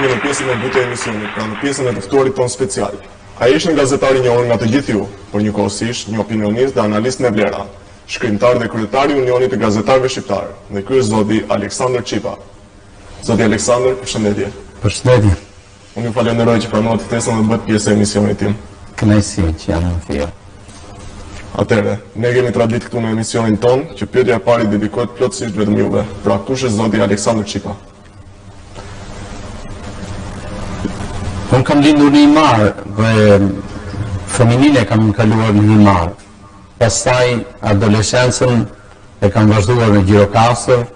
erdhëm në pjesën e dytë të emisionit, pra në pjesën e të ftuarit tonë special. Ai është një gazetar i njohur nga të gjithë ju, por njëkohësisht një opinionist dhe analist me vlera, shkrimtar dhe kryetar i Unionit të Gazetarëve Shqiptarë, dhe ky është zoti Aleksandër Çipa. Zoti Aleksandër, përshëndetje. Përshëndetje. Unë ju falenderoj që pranuat ftesën dhe bëhet pjesë e emisionit tim. Kënaqësi që jam në Fier. Atëherë, ne kemi traditë këtu në emisionin tonë që pyetja e parë i dedikohet plotësisht vetëm juve. Pra, kush është zoti Aleksandër Çipa? Unë kam lindur në Himarë dhe fëmininë e kam kaluar në Himarë. Pastaj adoleshencën e kam vazhduar në Gjirokastër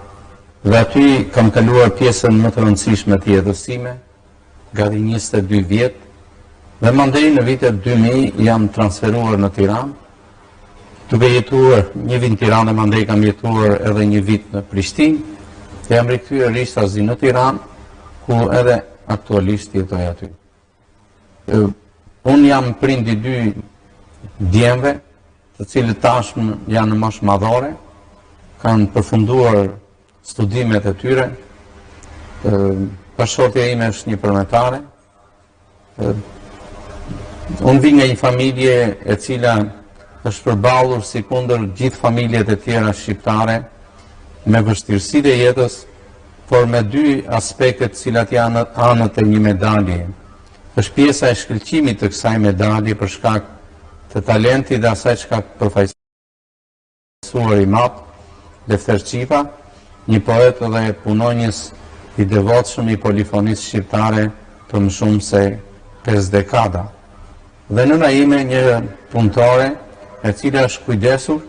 Dhe aty kam kaluar pjesën më të rëndësishme të jetës sime, gati 22 vjet, dhe mandej në vitet 2000 jam transferuar në Tiranë, duke jetuar një vit në Tiranë dhe mandej kam jetuar edhe një vit në Prishtinë, dhe jam rikthyer rishtazi në Tiranë, ku edhe aktualisht jetoj aty. Unë jam prind i dy djemve, të cilët tashmë janë në moshë madhore, kanë përfunduar studimet e tyre. Bashkëshortja ime është një përmetare. Unë vij nga një familje e cila është përballur sikundër gjithë familjet e tjera shqiptare me vështirësitë e jetës, por me dy aspekte të cilat janë anët e një medalje. Është pjesa e shkëlqimit të kësaj medalje për shkak të talentit dhe asaj çka përfaqësuar im atë, Lefter Çipa, një poet dhe punonjës i devotshëm i polifonisë shqiptare për më shumë se 5 dekada. Dhe nëna ime një punëtore e cila është kujdesur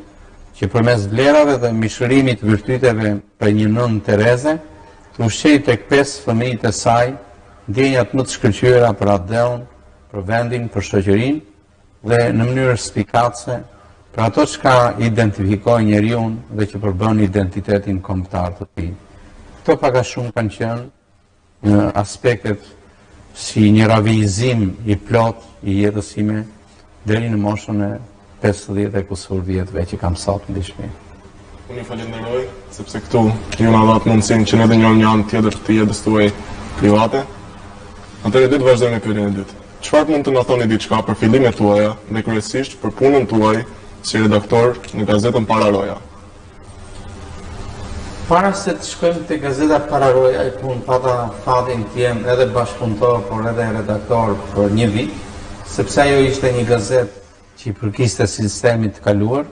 që përmes vlerave dhe mishërimit të virtyteve prej një nënë Tereze, të ushqejë tek 5 fëmijët e saj ndjenjat më të shkëlqyera për atdheun, për vendin, për shoqërinë dhe në mënyrë spikatëse për ato çka identifikojnë njeriun dhe që përbën identitetin kombëtar të tij. Këto pak a shumë kanë qenë në aspektet si një ravijëzim i plotë i jetës sime deri në moshën e 50 e kusur vjetëve që kam sot në dëshmi. Unë ju falenderoj, sepse këtu ju na dhatë mundësinë që ne të njohim një anë tjetër të jetës tuaj private. Atëherë do të vazhdojmë me pyetjen e dytë. Çfarë mund të na thoni diçka për fillimet tuaja dhe kryesisht për punën tuaj si redaktor në gazetën Pararoja? Para se të shkojmë te gazeta Pararoja, e ku unë pata fatin të jem edhe bashkëpunëtor, por edhe redaktor për një vit, sepse ajo ishte një gazetë që i përkiste sistemit të kaluar.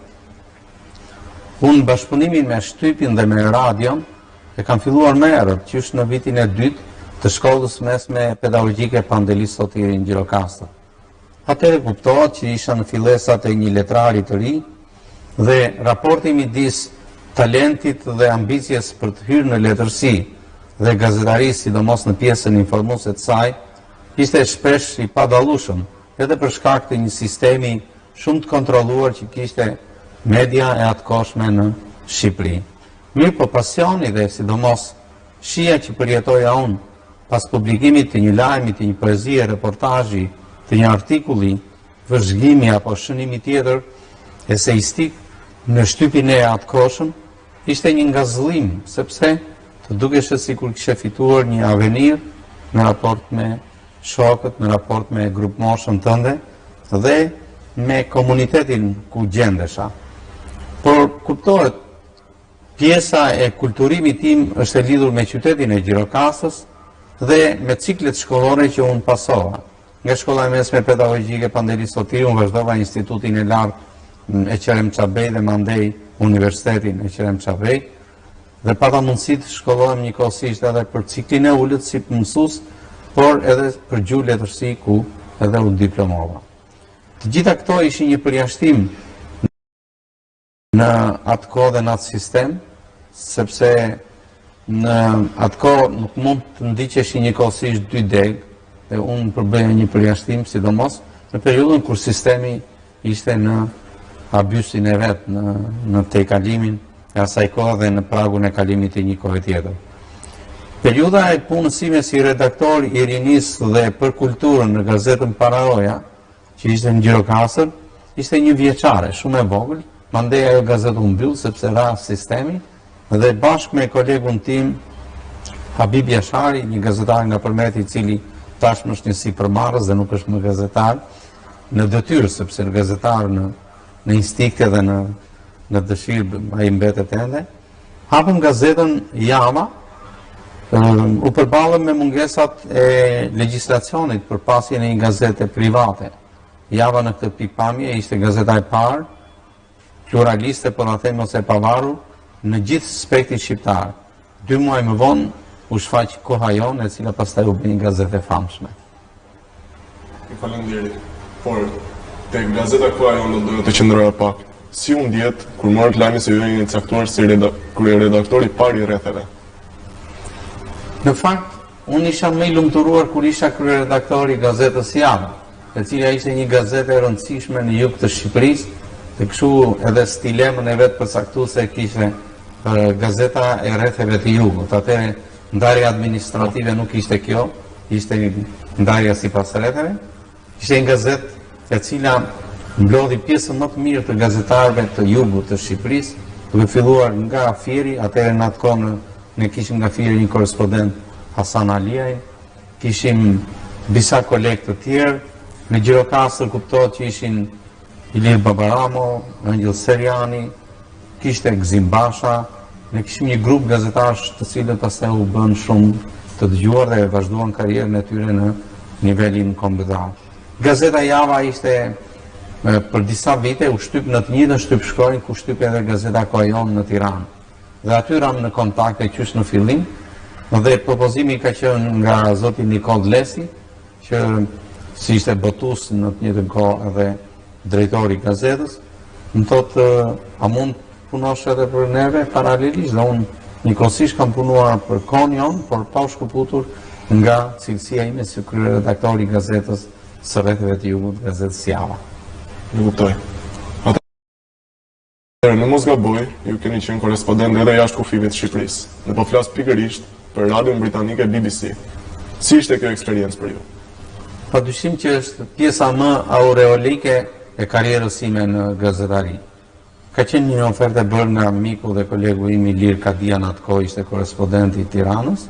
Unë bashkëpunimin me shtypin dhe me radion e kam filluar më herët, qysh në vitin e dytë të shkollës mesme pedagogjike Pandeli Sotiri në Gjirokastër. Atëherë kuptohet që isha në fillesat e një letrari të ri dhe raporti midis talentit dhe ambicies për të hyrë në letërsi dhe gazetari, sidomos në pjesën informuese të saj, ishte shpesh i padallueshëm, edhe për shkak të një sistemi shumë të kontrolluar që kishte media e atëkohshme në Shqipëri. Mirëpo pasioni dhe sidomos shija që përjetoja unë pas publikimit të një lajmi, të një poezie, reportazhi, të një artikulli, vëzhgimi apo shënimi tjetër eseistik në shtypin e atëkohshëm, ishte një ngazëllim, sepse të dukeshe sikur kishe fituar një avenir në raport me shokët, në raport me grupmoshën tënde dhe me komunitetin ku gjendesha. Por kuptohet, pjesa e kulturimit tim është e lidhur me qytetin e Gjirokastrës dhe me ciklet shkollore që unë pasova. Nga shkolla e mesme pedagogjike Pandeli Sotiri, unë vazhdova Institutin e Lartë Eqrem Çabej dhe mandej Universitetin Eqrem Çabej dhe pata mundësi të shkollohem njëkohësisht edhe për ciklin e ulët si mësues, por edhe për gjuhë letërsi ku edhe u diplomova. Të gjitha këto ishin një përjashtim në atë kohë dhe në atë sistem, sepse në atë kohë nuk mund të ndiqeshin njëkohësisht dy degë, dhe unë përbëja një përjashtim, sidomos në periudhën kur sistemi ishte në abysin e vet, në, në tejkalimin e asaj kohe dhe në pragun e kalimit të një kohe tjetër. Periudha e punës sime si redaktor i rinisë dhe për kulturën në gazetën Pararoja, që ishte në Gjirokastër, ishte një vjeçare, shumë e vogël, mandej ajo gazetë u mbyll sepse ra sistemi dhe bashkë me kolegun tim. Habib Jashari, një gazetar nga Përmeti i cili tashmë është një sipërmarrës dhe nuk është më gazetar në detyrë, sepse gazetar në në instinkte dhe në në dëshirë ai mbetet ende. Hapëm gazetën Java, u përballëm me mungesat e legjislacionit për pasjen e një gazete private. Java në këtë pikëpamje ishte gazeta e parë pluraliste, po ta them ose e pavarur në gjithë spektrin shqiptar. Dy muaj më vonë u shfaq Koha Jonë, e cila pastaj u bë një gazetë e famshme. Ju faleminderit. Por tek gazeta Koha Jonë do doja të qëndroja pak. Si u ndjetë kur morët lajmin se ju jeni caktuar si kryeredaktor i parë i rretheve? Në fakt, unë isha më i lumturuar kur isha kryeredaktor i gazetës Java, e cila ishte një gazetë e rëndësishme në jug të Shqipërisë, dhe kështu edhe stilemën e vet përcaktuese kishte gazeta e rretheve të jugut. Atëherë ndarja administrative nuk ishte kjo, ishte ndarja sipas rretheve. Ishte një gazetë e cila mblodhi pjesën më të mirë të gazetarëve të jugut të Shqipërisë, duke filluar nga Fieri, atëherë në atë kohë ne kishim nga Fieri një korrespondent Hasan Aliaj, kishim disa kolegë të tjerë, në Gjirokastër kuptohet që ishin Ilir Babaramo, Engjëll Serjani, kishte Gëzim Basha, ne kishim një grup gazetarësh të cilët pastaj u bënë shumë të dëgjuar dhe vazhduan karrierën e tyre në nivelin kombëtar. Gazeta Java ishte për disa vite u shtyp në të njëjtën shtypshkronjë ku shtypej edhe gazeta Koha Jonë në Tiranë. Dhe aty ramë në kontakte qysh në fillim dhe propozimi ka qenë nga zoti Nikoll Lesi, që si ishte botues në të njëjtën kohë edhe drejtori i gazetës, më thotë, a mund të punosh edhe për neve paralelisht dhe unë njëkohësisht kam punuar për Kohën Jonë, por pa u shkëputur nga cilësia ime si kryeredaktor i gazetës së rretheve të jugut, gazetës Java. Ju kuptoj. Atëherë, në mos gaboj, ju keni qenë korrespondent edhe jashtë kufijve të Shqipërisë. Dhe po flas pikërisht për radion britanike BBC. Si ishte kjo eksperiencë për ju? Pa dyshim që është pjesa më aureolike e karrierës sime në gazetari. Ka qenë një ofertë e bërë nga miku dhe kolegu im Ilir Kadia në atë kohë ishte korrespondent i Tiranës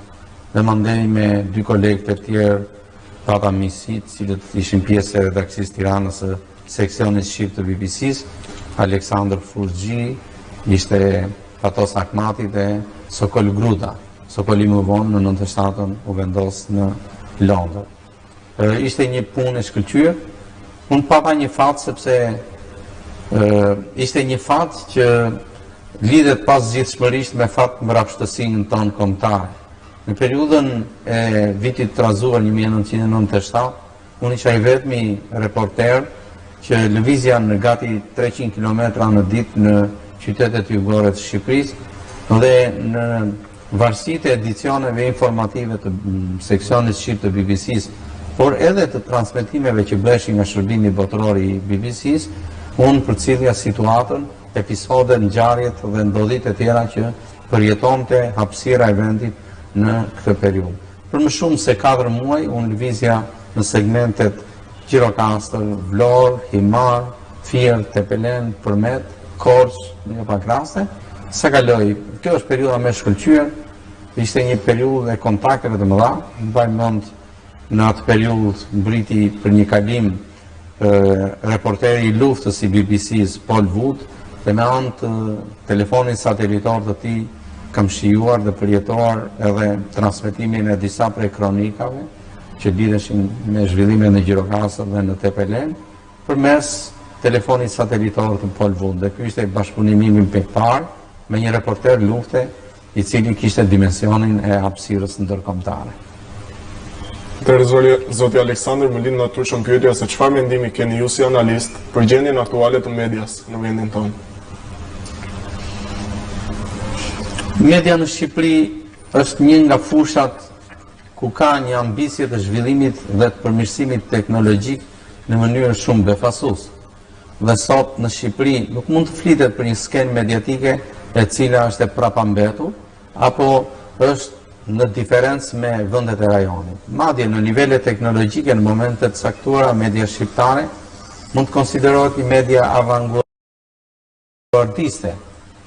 dhe mandej me dy kolegë të tjerë pata miqësi, të cilët ishin pjesë e redaksisë Tiranës së seksionit shqip të BBC-së, Aleksandër Furxhi, ishte Fatos Ahmati dhe Sokol Gruda. Sokoli më vonë në 97-ën u vendos në Londër. Ishte një punë e shkëlqyer. Unë pata një fat sepse ishte një fat që lidhet pazgjidhshmërisht me fatmbrapshtësinë tonë kombëtare. Në periudhën e vitit të trazuar 1997, Unë isha i vetmi reporter që lëvizja në gati 300 kilometra në ditë në qytetet jugore të Shqipërisë dhe në varësi të edicioneve informative të seksionit shqip të BBC-së, por edhe të transmetimeve që bëheshin nga shërbimi botëror i BBC-së, unë përcillja situatën, episodet, ngjarjet dhe ndodhitë e tjera që përjetonte hapësira e vendit në këtë periudhë. Për më shumë se 4 muaj, unë lëvizja në segmentet Gjirokastër, Vlorë, Himarë, Fier, Tepelenë, Përmet, Korçë, në jo pak raste, sa kaloi. Kjo është periudha më e shkëlqyer, ishte një periudhë e kontakteve të mëdha, mbaj mend në atë periudhë mbriti për një kalim reporteri i luftës i BBC-së Paul Wood dhe me anë të telefonit satelitor të tij kam shijuar dhe përjetuar edhe transmetimin e disa prej kronikave që lidheshin me zhvillimet në Gjirokastër dhe në Tepelenë përmes telefonit satelitor të Paul Wood dhe ky ishte bashkëpunimi im i parë me një reporter lufte i cili kishte dimensionin e hapësirës ndërkombëtare. Atëherë zoti Aleksandër, më lind natyrshëm pyetja se çfarë mendimi keni ju si analist për gjendjen aktuale të medias në vendin tonë? Media në Shqipëri është një nga fushat ku ka një ambicie të zhvillimit dhe të përmirësimit teknologjik në mënyrë shumë befasuese. Dhe sot në Shqipëri nuk mund të flitet për një skenë mediatike e cila është e prapambetur apo është në diferencë me vendet e rajonit. Madje në nivele teknologjike në momente të caktuara media shqiptare mund të konsiderohet një media avanguardiste.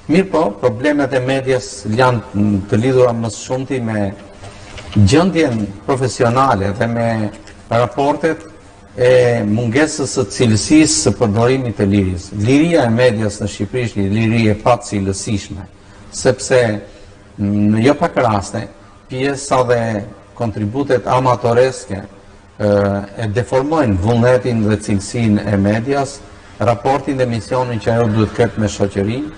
Mirëpo, problemet e medias janë të lidhura më së shumti me gjendjen profesionale dhe me raportet e mungesës së cilësisë së përdorimit të lirisë. Liria e medias në Shqipëri është një liri e pacilësishme, sepse në jo pak raste pjesa dhe kontributet amatoreske e deformojnë vullnetin dhe cilësinë e medias, raportin dhe misionin që ajo duhet të ketë me shoqërinë.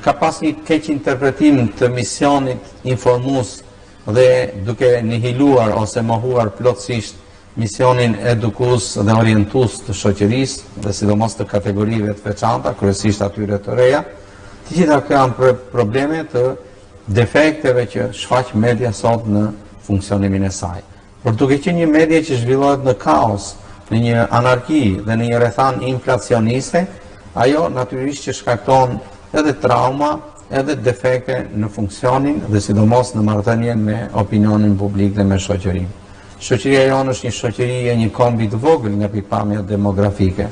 Ka pas një keqinterpretim të misionit informues dhe duke nihiluar ose mohuar plotësisht misionin edukues dhe orientues të shoqërisë dhe sidomos të kategorive të veçanta, kryesisht atyre të reja. Të gjitha këto janë probleme të defekteve që shfaq media sot në funksionimin e saj. Por duke qenë një media që zhvillohet në kaos, në një anarki dhe në një rrethanë inflacioniste, ajo natyrisht që shkakton edhe trauma, edhe defekte në funksionin dhe sidomos në marrëdhënien me opinionin publik dhe me shoqërinë. Shoqëria jonë është një shoqëri e një kombi të vogël nga pikëpamja demografike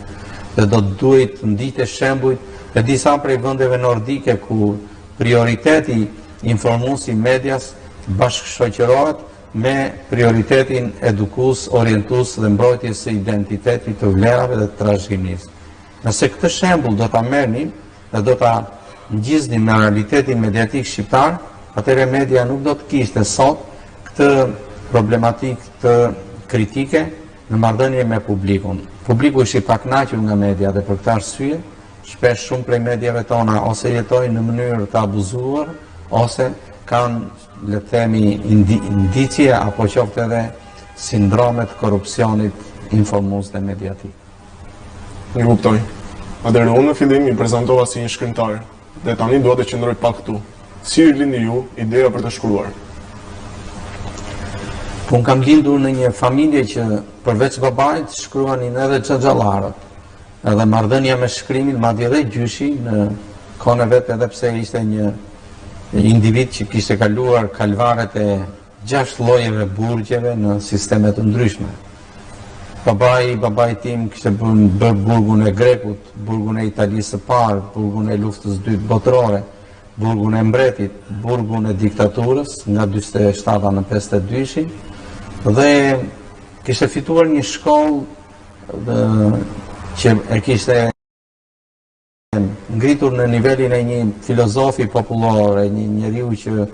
dhe do të duhej të ndiqte shembujt e disa prej vendeve nordike ku prioriteti informues i medias bashkëshoqërohet me prioritetin edukues, orientues dhe mbrojtjes së identitetit të vlerave dhe të trashëgimisë. Nëse këtë shembull do ta merrnim dhe do ta ngjiznim në realitetin mediatik shqiptar, atëherë media nuk do të kishte sot këtë problematikë të kritike në marrëdhënie me publikun. Publiku është i pakënaqur nga media dhe për këtë arsye Shpesh shumë prej mediave tona ose jetojnë në mënyrë të abuzuar ose kanë, le të themi, indicie apo qoftë edhe sindrome të korrupsionit informues dhe mediatik. E kuptoj. Atëherë unë në fillim ju prezantova si një shkrimtar dhe tani dua të qëndroj pak këtu. Si ju lindi ju ideja për të shkruar? Po unë kam lindur në një familje që përveç babait shkruanin edhe xhaxhallarët. Edhe marrëdhënia me shkrimin, madje edhe gjyshi në kohën e vet edhe pse ishte një individ që kishte kaluar kalvaret e gjashtë llojeve burgjeve në sisteme të ndryshme. Babai, babai tim kishte bërë, bërë burgun e Grekut, burgun e Italisë së parë, burgun e Luftës Dytë Botërore, burgun e mbretit, burgun e diktaturës nga 47-a në 52-shin dhe kishte fituar një shkollë dhe që e kishte ngritur në nivelin e një filozofi popullor, e një njeriu që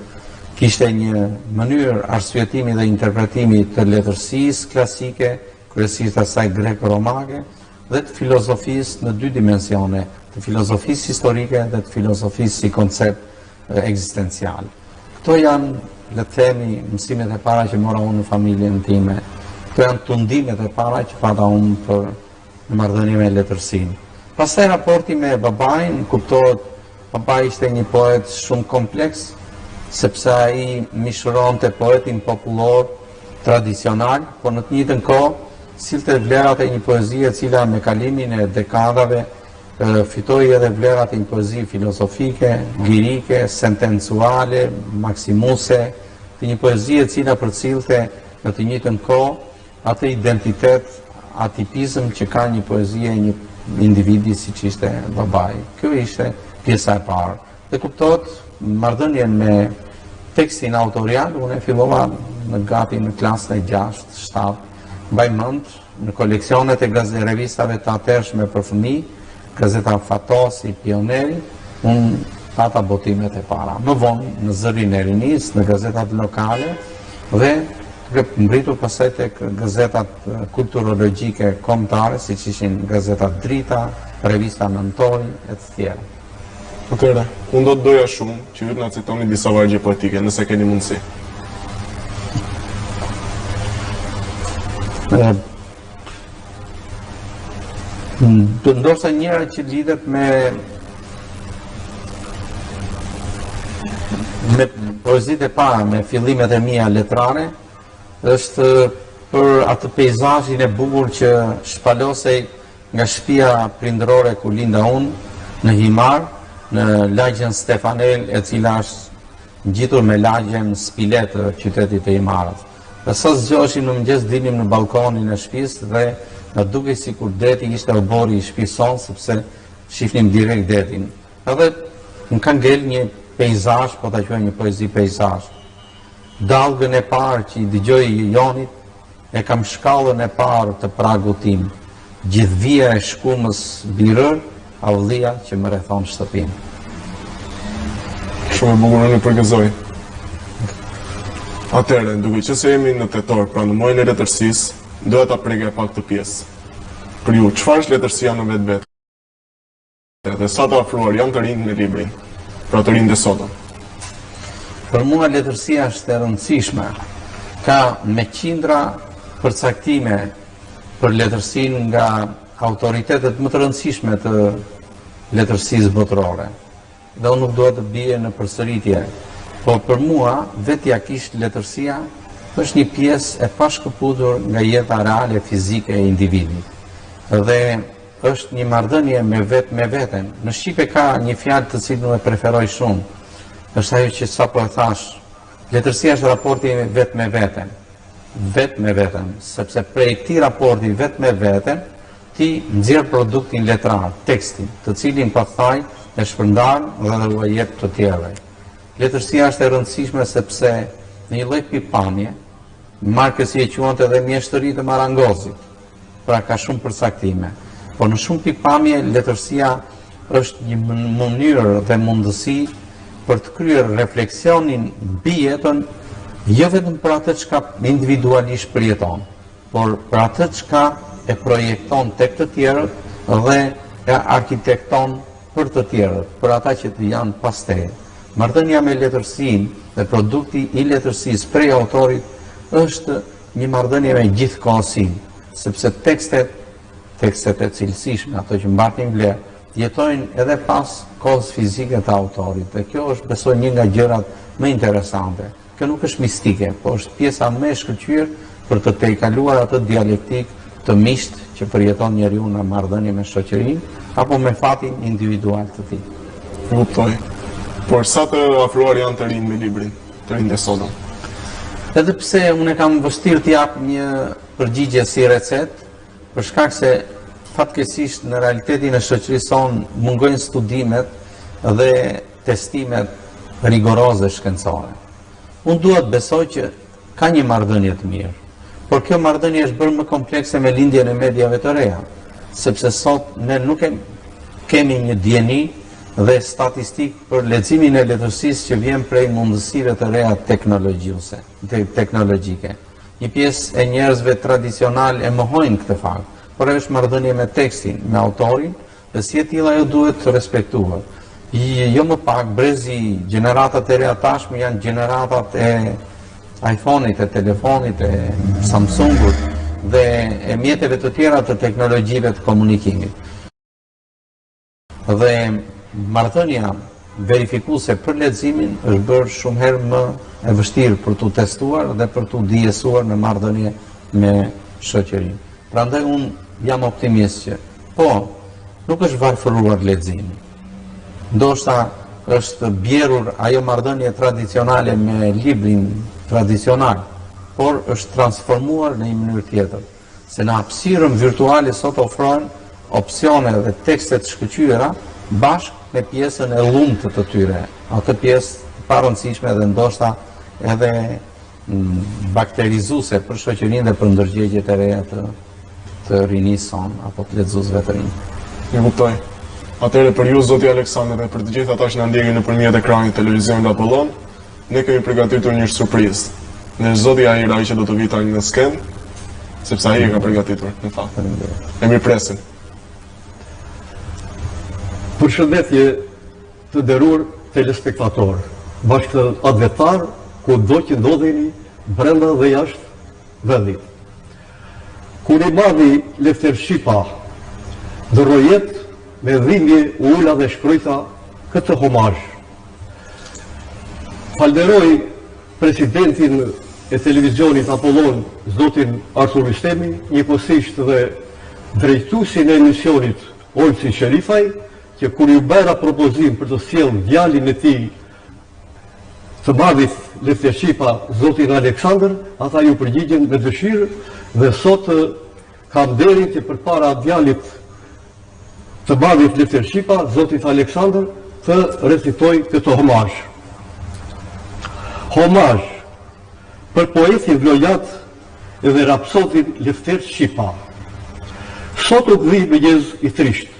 kishte një mënyrë arsyetimi dhe interpretimi të letërsisë klasike, kryesisht asaj greko-romake, dhe të filozofisë në dy dimensione, të filozofisë historike dhe të filozofisë si koncept ekzistencial. Këto janë, le të themi, mësimet e para që mora unë në familjen time. Këto janë tundimet e para që pata unë për në marrëdhënie me letërsinë. Pastaj raporti me babain, kuptohet, babai ishte një poet shumë kompleks, sepse ai mishëronte poetin popullor tradicional, por në të njëjtën kohë sillte vlerat e një poezie e cila me kalimin e dekadave Fitoi edhe vlerat e një poezie filozofike, lirike, sentencuale, maksimuse, të një poezie e cila përcillte në të njëjtën kohë atë identitet, atipizëm që ka një poezi e një individi siç ishte babai. Kjo ishte pjesa e parë. Dhe kuptohet marrëdhënien me tekstin autorial, unë e fillova në gati në klasën e 6, 7, mbaj mend Në koleksionet e gaze revistave të atëhershme për fëmijë, gazeta Fatosi, Pioneri, unë pata botimet e para. Më vonë në Zërin e Rinisë, në gazetat lokale dhe duke mbërritur pastaj tek gazetat kulturologjike kombëtare, siç ishin gazeta Drita, revista Nëntori e të tjera. Atëherë, unë do të doja shumë që ju të na citoni disa vargje poetike, nëse keni mundësi. Ndoshta njëra që lidhet me me poezitë e para, me fillimet e mia letrare, është për atë peizazhin e bukur që shpalosej Nga shtëpia prindërore ku linda unë, në Himarë, në lagjen Stefanel, e cila është ngjitur me lagjen Spile të qytetit të Himarës. Dhe sa zgjoheshim në mëngjes dilnim në ballkonin e shtëpisë dhe na dukej sikur deti ishte oborri i shtëpisë sonë sepse shihnim direkt detin. Edhe më ka ngel një peizazh, po ta quaj një poezi peizazh. Dallgën e parë që i dëgjoj Jonit, e kam shkallën e parë të pragut tim, gjithë vija e shkumës mbi rërë, avllia që më rrethon shtëpinë. Shumë e bukur, unë e përgëzoj. Atëherë, duke qenë se jemi në tetor, pra në muajin e letërsisë, doja ta prekja pak këtë pjesë. Për ju, çfarë është letërsia në vetvete? Dhe sa të afruar janë të rinjtë me librin, pra të rinjtë e sotëm? Për mua letërsia është e rëndësishme. Ka me qindra përcaktime për letërsinë nga autoritetet më të rëndësishme të letërsisë botërore. Dhe unë nuk dua të bie në përsëritje, por për mua vetjakisht letërsia është një pjesë e pashkëputur nga jeta reale fizike e individit. Dhe është një marrëdhënie me vet me veten. Në shqipe ka një fjalë të cilën unë e preferoj shumë. Është ajo që sapo e thashë. Letërsia është raporti vet me veten. Vet me veten, sepse prej këtij raporti vet me veten Ti nxjerr produktin letrar, tekstin, të cilin pastaj e shpërndan dhe dhe ua jep të tjerëve. Letërsia është e rëndësishme sepse në një lloj pikëpamje, Markesi e quante edhe mjeshtëri të marangozit. Pra ka shumë përcaktime. Por në shumë pikëpamje letërsia është një mënyrë dhe mundësi për të kryer refleksionin mbi jetën, jo vetëm për atë çka individualisht përjeton, por për atë çka e projekton tek të tjerët dhe e arkitekton për të tjerët, për ata që të janë pas teje. Marrëdhënia me letërsinë dhe produkti i letërsisë prej autorit është një marrëdhënie me gjithëkohësinë, sepse tekstet, tekstet e cilësishme, ato që mbartin vlerë, jetojnë edhe pas kohës fizike të autorit dhe kjo është besoj një nga gjërat më interesante. Kjo nuk është mistike, po është pjesa më e shkëlqyer për të tejkaluar atë dialektikë të mishtë që përjeton njeriu në marrëdhënie me shoqërinë apo me fatin individual të tij. E kuptoj. Por sa të afruar janë të rinjtë me librin, të rinjtë e sotëm? Edhe pse unë e kam vështirë të jap një përgjigje si recetë, për shkak se fatkeqësisht në realitetin e shoqërisë sonë mungojnë studimet dhe testimet rigoroze shkencore. Unë dua të besoj që ka një marrëdhënie të mirë, por kjo marrëdhënie është bërë më komplekse me lindjen e mediave të reja, sepse sot ne nuk e kemi një dijeni dhe statistikë për leximin e letërsisë që vjen prej mundësive të reja teknologjike, teknologjike. Një pjesë e njerëzve tradicionalë e mohojnë këtë fakt, por ajo është marrëdhënie me tekstin, me autorin, Dhe si e tillë ajo duhet respektuar. Jo më pak brezi, gjeneratat e reja tashmë janë gjeneratat e iPhone-it, e telefonit, e Samsungut dhe e mjeteve të tjera të teknologjive të komunikimit. Dhe marrëdhënia verifikuese për leximin është bërë shumë herë më e vështirë për t'u testuar dhe për t'u dijesuar në marrëdhënie me shoqërinë. Prandaj unë jam optimist që po, nuk është varfëruar leximi. Ndoshta është bjerrur ajo marrëdhënie tradicionale me librin tradicional, por është transformuar në një mënyrë tjetër. Se në hapësirën virtuale sot ofrohen opsione dhe tekste të shkëlqyera bashkë me pjesën e llumtë të tyre, atë pjesë të parëndësishme dhe ndoshta edhe bakterizuese për shoqërinë dhe për ndërgjegjet e reja të të rinisë sonë apo të lexuesve të rinj. E kuptoj. Atëherë për ju zoti Aleksandër dhe për të gjithë ata që na ndjekin nëpërmjet ekranit të televizionit Apollon, ne kemi përgatitur një surprizë. Dhe zoti Jair ai që do të vijë tani në skenë, sepse ai e ka përgatitur në fakt. E mirëpresim. Përshëndetje Të nderuar telespektatorë, bashkatdhetarë kudo që ndodheni brenda dhe jashtë vendit. Kur i madhi Lefter Çipa ndërroi jetë, me dhimbje u ula dhe shkrujta këtë homazh. Falënderoj presidentin e televizionit Apollon, zotin Artur Rystemi, njëkohësisht dhe drejtuesin e emisionit Olsi Sherifaj, që kur iu bëra propozim për të sjellë djalin e tij të madhit Lefter Çipa, zotin Aleksandër, ata iu përgjigjën me dëshirë dhe sot kam nderin që përpara djalit të madhit Lefter Çipa, zotit Aleksandër, të recitoj këtë homazh. Homazh. Për poetin vlonjat dhe rapsodin Lefter Çipa. Sot u gdhi mëngjes i trishtë.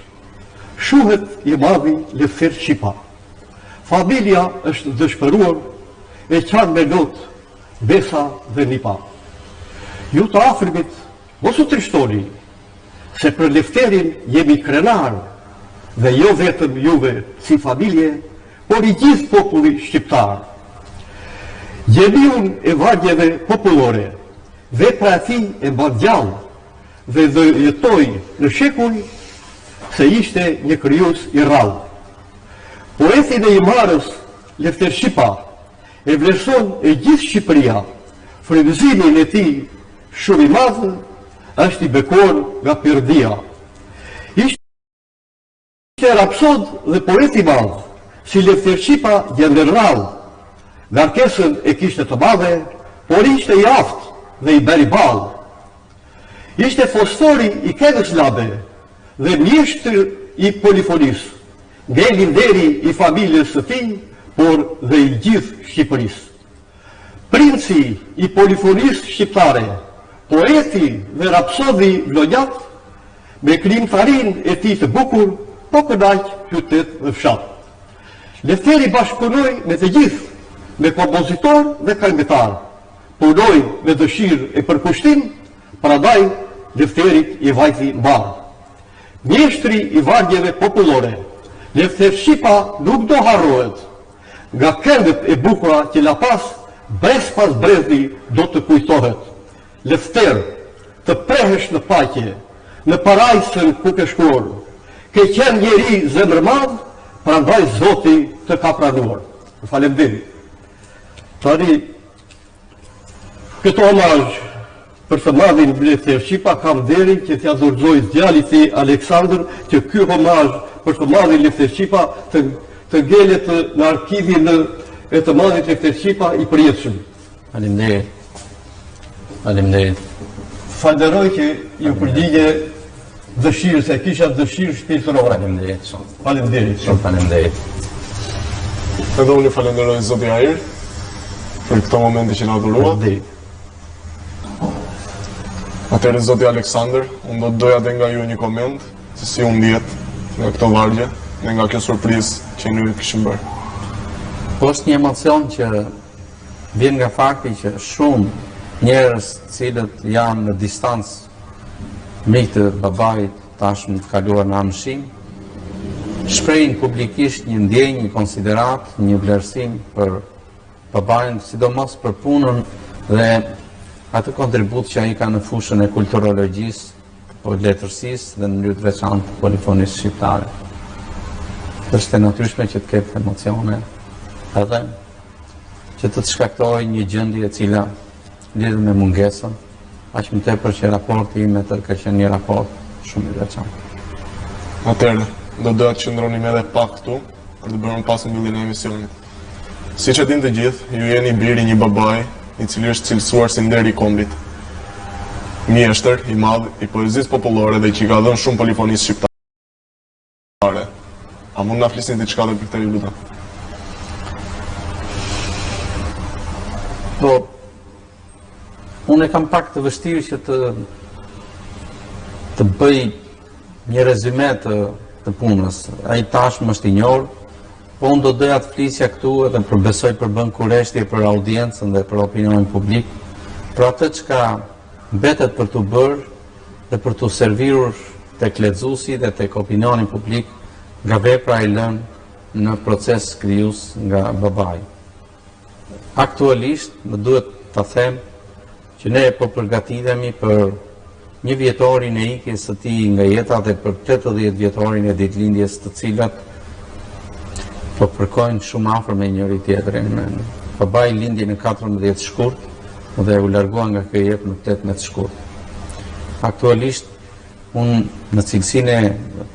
Shuhet i madhi Lefter Çipa. Familja është dëshpëruar e qan me lot mbesa dhe nipa. Ju të afërmit mos u trishtoni, se për Lefterin jemi krenarë dhe jo vetëm juve si familje, por i gjithë populli shqiptar. Gjeniun e vargjeve popullore, vepra e tij e mban gjallë dhe do jetojë në shekuj se ishte një krijues i rrallë. Poetin e Himarës Lefter Çipa e vlerëson e gjithë Shqipëria, frymëzimin e tij shumë i madh është i bekuar nga Perëndia. Ishte rapsod dhe poet i madh, si Lefter Çipa gjenden rrallë. Ngarkesën e kishte të madhe, por ishte i aftë dhe i bëri ballë. Ishte fosfori i këngës labe dhe mjeshtër i polifonisë. Ngeli nderi i familjes së tij, por dhe i gjithë Shqipërisë. Princi i polifonisë shqiptare, poeti dhe rapsodi vlonjat, me krijimtarinë e tij të bukur, po kënaq qytet dhe fshat. Lefteri bashkëpunoi me të gjithë, me kompozitorë dhe këngëtarë. Punoi me dëshirë e përkushtim, prandaj Lefterit i vajti mbarë. Mjeshtri i vargjeve popullore, Lefter Çipa nuk do harrohet. Nga këngët e bukura që la pas, brez pas brezi do të kujtohet. Lefter, të prehesh në paqe, në parajsën ku ke shkuar. Ke qenë njeri zemërmadh, prandaj Zoti të ka pranuar. Faleminderit. Tani Këtë homazh për të madhin Lefter Çipa kam nderin që t'ia dorëzoj djalit të tij Aleksandër që ky homazh për të madhin Lefter Çipa të të ngelet në arkivin e të madhit Lefter Çipa i përjetshëm. Faleminderit. Faleminderit. Falënderoj që iu përgjigje dëshirës, e kisha dëshirë shpirtërore. Faleminderit shumë. Faleminderit shumë. Faleminderit. Edhe unë ju falenderoj zoti Jair për këto momente që na dhuruat. Faleminderit. Atëherë zoti Aleksandër, unë do të doja dhe nga ju një koment se si u ndjetë nga këto vargje dhe nga kjo surprizë që ne ju kishim bërë. Po është një emocion që vjen nga fakti që shumë njerëz të cilët janë në distancë Miq të babait tashmë të kaluar në amshim, shprehin publikisht një ndjenjë, një konsideratë, një vlerësim për babain, sidomos për punën dhe atë kontribut që ai ka në fushën e kulturologjisë, po letërsisë dhe në mënyrë të veçantë polifonisë shqiptare. Është e natyrshme që të ketë emocione edhe që të të shkaktojë një gjendje e cila lidhet me mungesën, aq më tepër që raporti im me të ka qenë një raport shumë i veçantë. Atëherë, do doja të qëndronim edhe pak këtu për të bërë më pas mbylljen e emisionit. Siç e dimë të gjithë, ju jeni biri i një babai, i cili është cilësuar si nderi i kombit. Mjeshtër i madh i poezisë popullore dhe që i ka dhënë shumë polifonisë shqiptare. A mund na flisni diçka dhe për këtë ju lutem? Po, unë e kam pak të vështirë që të të bëj një rezume të, të punës. Ai tashmë është i njohur, po unë do doja të flisja këtu edhe për besoj përbën kureshtje për audiencën dhe për opinionin publik, për atë çka mbetet për t'u bërë dhe për t'u servirur tek lexuesi dhe tek opinioni publik nga vepra e lënë në proces krijues nga babai. Aktualisht më duhet ta them që ne po përgatitemi për një vjetorin e ikjes së tij nga jeta dhe për 80 vjetorin e ditëlindjes të cilat po përkojnë shumë afër me njëri tjetrin. Babai lindi në 14 shkurt dhe u largua nga kjo jetë në 18 shkurt. Aktualisht unë në cilësinë e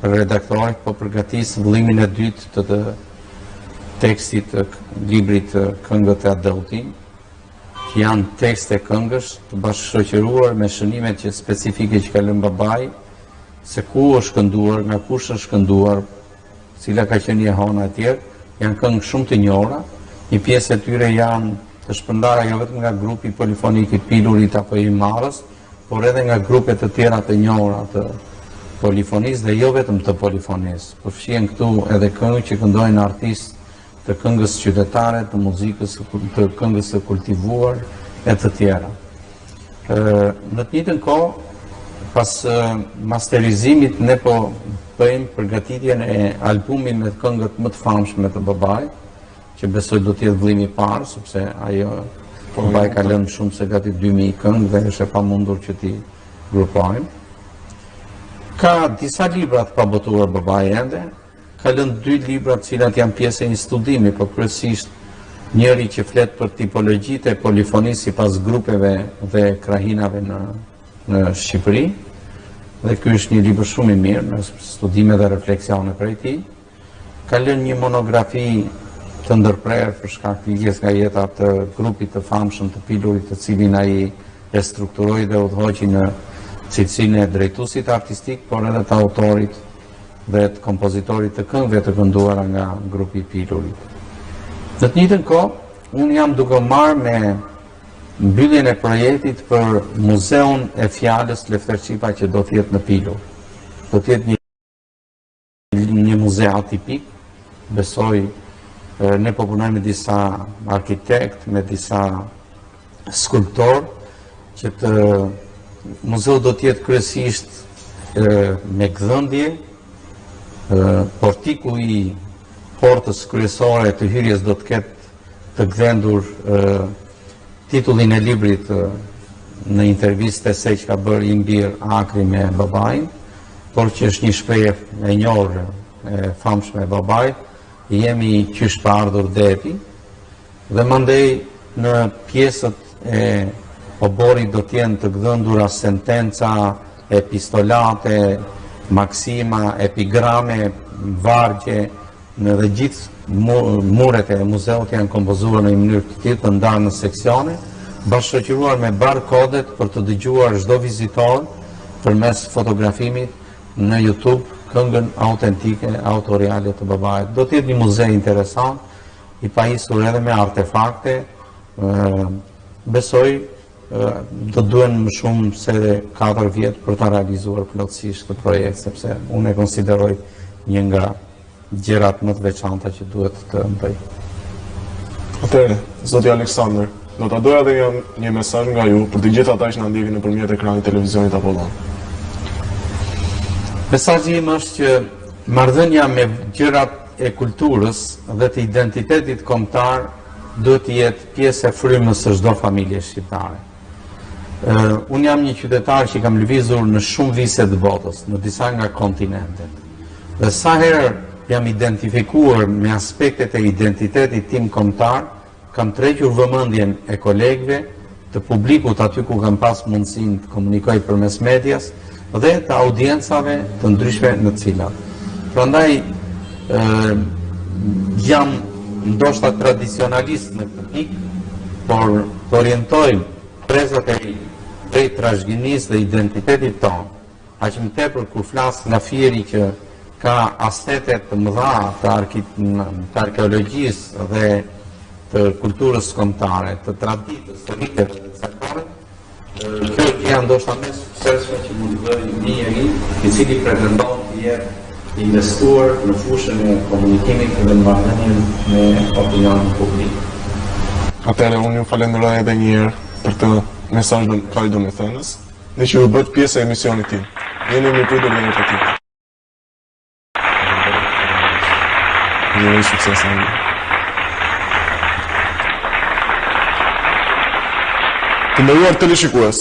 redaktorit po përgatis vëllimin e dytë të të tekstit të librit të Këngët e Atdheut tim, që janë tekste këngësh të bashkëshoqëruar me shënimet që specifike që ka lënë babai, se ku është kënduar, nga kush është kënduar, cila ka qenë jehona e tjerë, janë këngë shumë të njohura, një pjesë e tyre janë të shpërndara jo vetëm nga grupi polifonik i Pilurit apo i Himarës, por edhe nga grupe të tjera të njohura të polifonisë dhe jo vetëm të polifonisë. Përfshihen këtu edhe këngë që këndojnë artistë të këngës qytetare, të muzikës, të këngës së kultivuar e të tjera. Në të njëjtën kohë, pas masterizimit ne po bëjmë përgatitjen e albumit me këngët më të famshme të babait, që besoj do të jetë vëllimi i parë, sepse ajo po, babai ka lënë shumë se gati 2000 këngë dhe është e pamundur që t'i grupojmë. Ka disa libra të pabotuar babai ende, Ka lënë dy libra të cilat janë pjesë e një studimi, por kryesisht njëri që flet për tipologjitë e polifonisë sipas grupeve dhe krahinave në në Shqipëri. Dhe ky është një libër shumë i mirë me studime dhe refleksione prej tij. Ka lënë një monografi të ndërprerë për shkak të ikjes nga jeta të grupit të famshëm të Pilurit, të cilin ai e strukturoi dhe udhëhoqi në cilësinë e drejtuesit artistik, por edhe të autorit dhe të kompozitorit të këngëve të kënduara nga grupi i Pilurit. Në të njëjtën kohë, unë jam duke u marrë me mbylljen e projektit për Muzeun e Fjalës Lefter Çipa që do të jetë në Pilur. Do të jetë një një muze atipik, besoj ne po punojmë me disa arkitektë, me disa skulptorë, që të muzeu do të jetë kryesisht me gdhendje, portiku i portës kryesore të hyrjes do të ketë të gdhendur titullin e librit në intervistë ese që ka bërë im bir Akri me babain, por që është një shprehje e njohur e famshme e babait, jemi qysh pa ardhur deti, Dhe mandej në pjesët e oborrit do të jenë të gdhendura sentenca, epistolate, maksima, epigrame, vargje, në dhe gjithë muret e muzeut janë kompozuar në një mënyrë të tillë të ndarë në seksione, bashkëshoqëruar me barkodet për të dëgjuar çdo vizitor përmes fotografimit në YouTube këngën autentike, autoriale të babait. Do të jetë një muze interesant, i pajisur edhe me artefakte, besoj do të duhen më shumë se 4 vjet për ta realizuar plotësisht këtë projekt, sepse unë e konsideroj një nga gjërat më të veçanta që duhet të bëj. Atëherë, zoti Aleksandër, do ta doja edhe një, një mesazh nga ju për të gjithë ata që na ndjekin nëpërmjet ekranit televizionit Apollon. Mesazhi im është që marrëdhënia me gjërat e kulturës dhe të identitetit kombëtar duhet të jetë pjesë e frymës së çdo familje shqiptare. Unë jam një qytetar që kam lëvizur në shumë vise të botës, në disa nga kontinentet. Dhe sa herë jam identifikuar me aspektet e identitetit tim kombëtar, Kam tërhequr vëmendjen e kolegëve, të publikut aty ku kam pas mundësinë të komunikoj përmes medias dhe të audiencave të ndryshme në të cilat. Prandaj ë jam ndoshta tradicionalist në këtë pikë, por të orientojmë brezat e rinj drejt trashëgimisë dhe identitetit tonë. Aq më tepër kur flas nga Fieri që ka asete të mëdha të, arki, të arkeologjisë dhe të kulturës kombëtare, të traditës, të riteve dhe të zakoneve, kjo është gjëja ndoshta më e suksesshme që mund të bëjë një njeri i cili pretendon të jetë investuar në fushën e komunikimit dhe në marrëdhënien me opinionin publik. Atëherë unë ju falenderoj edhe një herë për këtë mesazh kaq domethënës. Dhe që u bëtë pjesë e emisionit tim. Jeni mirëpritur dhe herë të tjera. Ju uroj sukses në Të nderuar teleshikues.